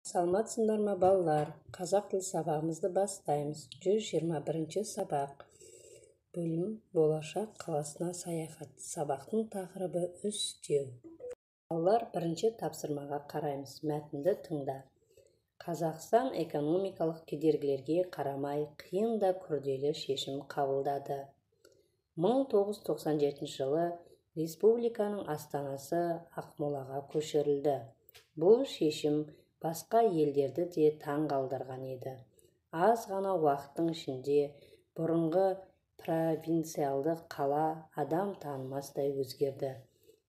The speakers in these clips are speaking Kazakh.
Саламатсыңдар ма, балалар? Қазақ тілі сабағымызды бастаймыз. 121 сабақ. Бөлім: «Болашақ қаласына саяхат». Сабақтың тақырыбы: үстеу. Балалар, бірінші тапсырмаға қараймыз. Мәтінді тыңда. Қазақстан экономикалық кедергілерге қарамай, қиын да күрделі шешім қабылдады. 1997 жылы республиканың астанасы Ақмолаға көшірілді. Бұл шешім басқа елдерді де таң қалдырған еді. Аз ғана уақыттың ішінде бұрынғы провинциалдық қала адам танымастай өзгерді.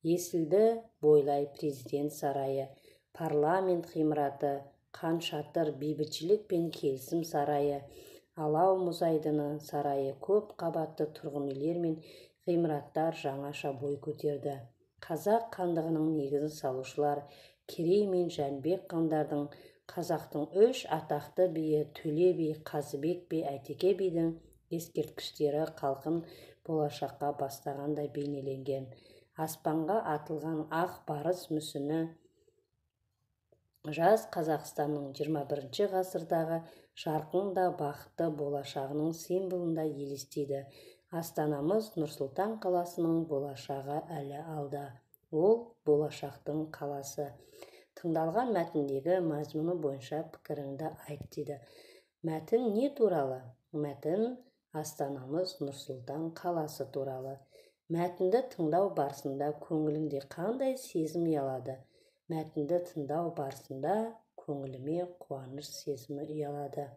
Есілді бойлай Президент сарайы, Парламент ғимараты, Хан Шатыр, Бейбітшілік пен келісім сарайы, Алау мұз айдыны сарайы, көп қабатты тұрғын үйлер мен ғимараттар жаңаша бой көтерді. Қазақ хандығының негізін салушылар Керей мен Жәнібек хандардың, қазақтың үш атақты биі Төле би, Қазыбек би, Әйтеке бидің ескерткіштері халқын болашаққа бастағандай бейнеленген. Аспанға атылған ақ барыс мүсіні жас Қазақстанның 21 ғасырдағы жарқын да бақытты болашағының символындай елестейді. Астанамыз Нұр-Сұлтан қаласының болашағы әлі алда. Ол – болашақтың қаласы. Тыңдалған мәтіндегі мазмұны бойынша пікіріңді айт, дейді. Мәтін не туралы? Мәтін астанамыз Нұр-Сұлтан қаласы туралы. Мәтінді тыңдау барысында көңіліңде қандай сезім ұялады? Мәтінді тыңдау барысында көңіліме қуаныш сезімі ұялады.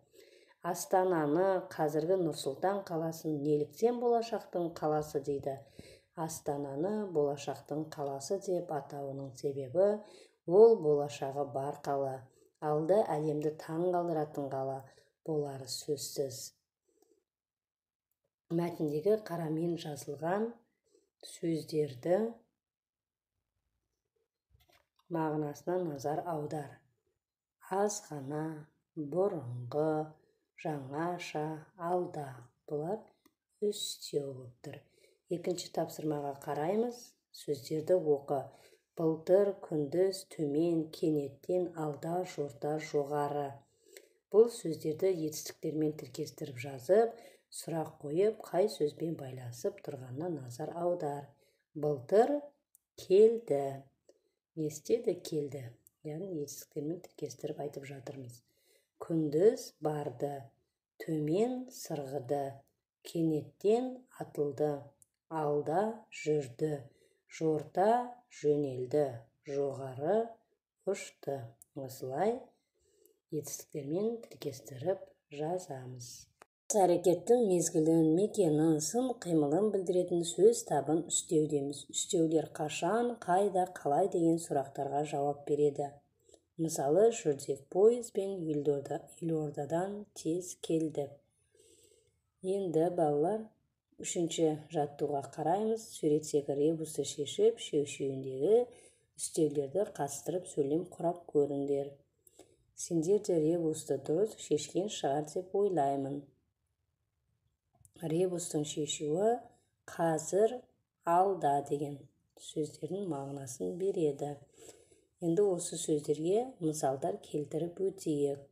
Астананы, қазіргі Нұр-Сұлтан қаласын неліктен болашақтың қаласы дейді? Астананы болашақтың қаласы деп атауының себебі: ол болашағы бар қала, алда әлемді таң қалдыратын қала болары сөзсіз. Мәтіндегі қарамен жазылған сөздердің мағынасына назар аудар. Аз ғана, бұрынғы, жаңаша, алда – бұлар үстеу болып тұр. Екінші тапсырмаға қараймыз. Сөздерді оқы. Былтыр, күндіз, төмен, кенеттен, алда, жорта, жоғары. Бұл сөздерді етістіктермен тіркестіріп жазып, сұрақ қойып, қай сөзбен байланысып тұрғанына назар аудар. Былтыр келді. Не істеді? Келді. Яғни етістіктермен тіркестіріп айтып жатырмыз. Күндіз барды, төмен сырғыды, кенеттен атылды, алда жүрді, жорта жөнелді, жоғары ұшты. Осылай етістіктермен тіркестіріп жазамыз. Іс-әрекеттің мезгілін, мекенін, сын қимылын білдіретін сөз табын үстеу дейміз. Үстеулер қашан, қайда, қалай деген сұрақтарға жауап береді. Мысалы, жүрдек пойызбен елордадан тез келдік. Енді, балалар, үшінші жаттығуға қараймыз. Суреттегі ребусты шешіп, шешуіндегі үстеулерді қатыстырып, сөйлем құрап көріңдер. Сендер де ребусты дұрыс шешкен шығар деп ойлаймын. Ребустың шешуі қазір, алда деген сөздердің мағынасын береді. Енді осы сөздерге мысалдар келтіріп өтейік.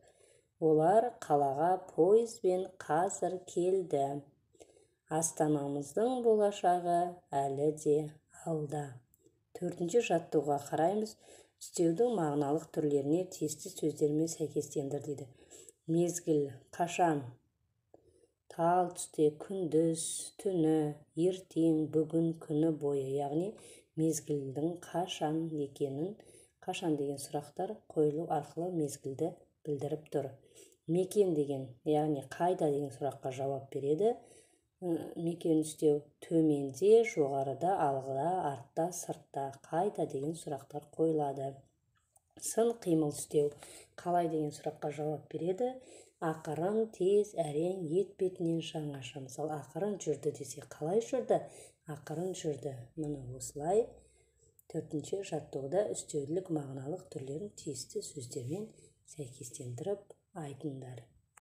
Олар қалаға пойызбен қазір келді. Астанамыздың болашағы әлі де алда. Төртінші жаттығуға қараймыз. Үстеудің мағыналық түрлеріне тиісті сөздермен сәйкестендір, дейді. Мезгіл: қашан, тал түсте, күндіз, түні, ертең, бүгін, күні бойы. Яғни мезгілдің қашан екенін, қашан деген сұрақтар қойылу арқылы мезгілді білдіріп тұр. Мекен деген, яғни қайда деген сұраққа жауап береді. Мекен үстеу: төменде, жоғарыда, алғыда, артта, сыртта, қайда деген сұрақтар қойылады. Сын қимыл үстеу: қалай деген сұраққа жауап береді. Ақырын, тез, әрең, етпетінен, жаңаша. Мысалы, ақырын жүрді десе, қалай жүрді? Ақырын жүрді. Міне, осылай төртінші жаттығуда үстеулік мағыналық түрлерін тиісті сөздермен сәйкестендіріп айтыңдар.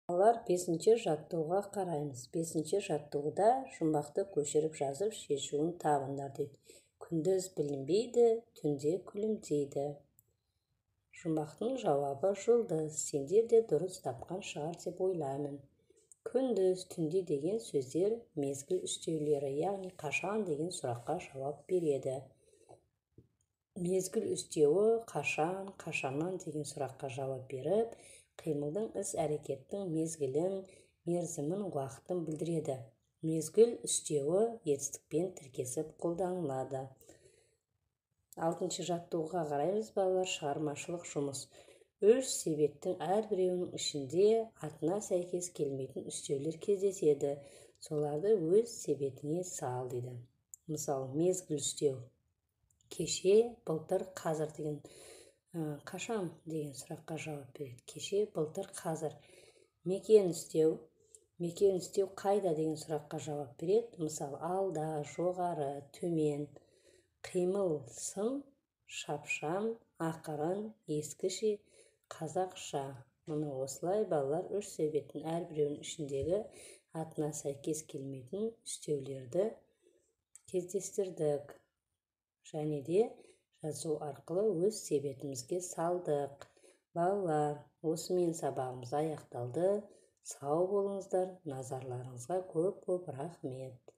Балалар, бесінші жаттығуға қараймыз. Бесінші жаттығуда жұмбақты көшіріп жазып, шешуін табыңдар, дейді. Күндіз білінбейді, түнде күлімдейді. Жұмбақтың жауабы жұлдыз. Сендер де дұрыс тапқан шығар деп ойлаймын. Күндіз, түнде деген сөздер мезгіл үстеулері, яғни қашан деген сұраққа жауап береді. Мезгіл үстеуі қашан, қашаннан деген сұраққа жауап беріп, қимылдың, іс-әрекеттің мезгілін, мерзімін, уақытын білдіреді. Мезгіл үстеуі етістікпен тіркесіп қолданылады. Алтыншы жаттығуға қараймыз, балалар. Шығармашылық жұмыс. Үш себеттің әрбіреуінің ішінде атына сәйкес келмейтін үстеулер кездеседі. Соларды өз себетіңе сал дейді. Мысалы, мезгіл үстеу. Кеше, былтыр, қазір деген қашан деген сұраққа жауап береді. Кеше, былтыр, қазір. Мекен үстеу. Мекен үстеу қайда деген сұраққа жауап береді. Мысалы, алда, жоғары, төмен. Қимыл сын, шапшаң, ақырын, ескіше, қазақша. Міне, осылай, балалар, үш себеттің әрбіреуінің ішіндегі атына сәйкес келмейтін үстеулерді кездестірдік және де жазу арқылы өз себетімізге салдық. Балалар, осымен сабағымыз аяқталды. Сау болыңыздар, назарларыңызға көп көп рахмет.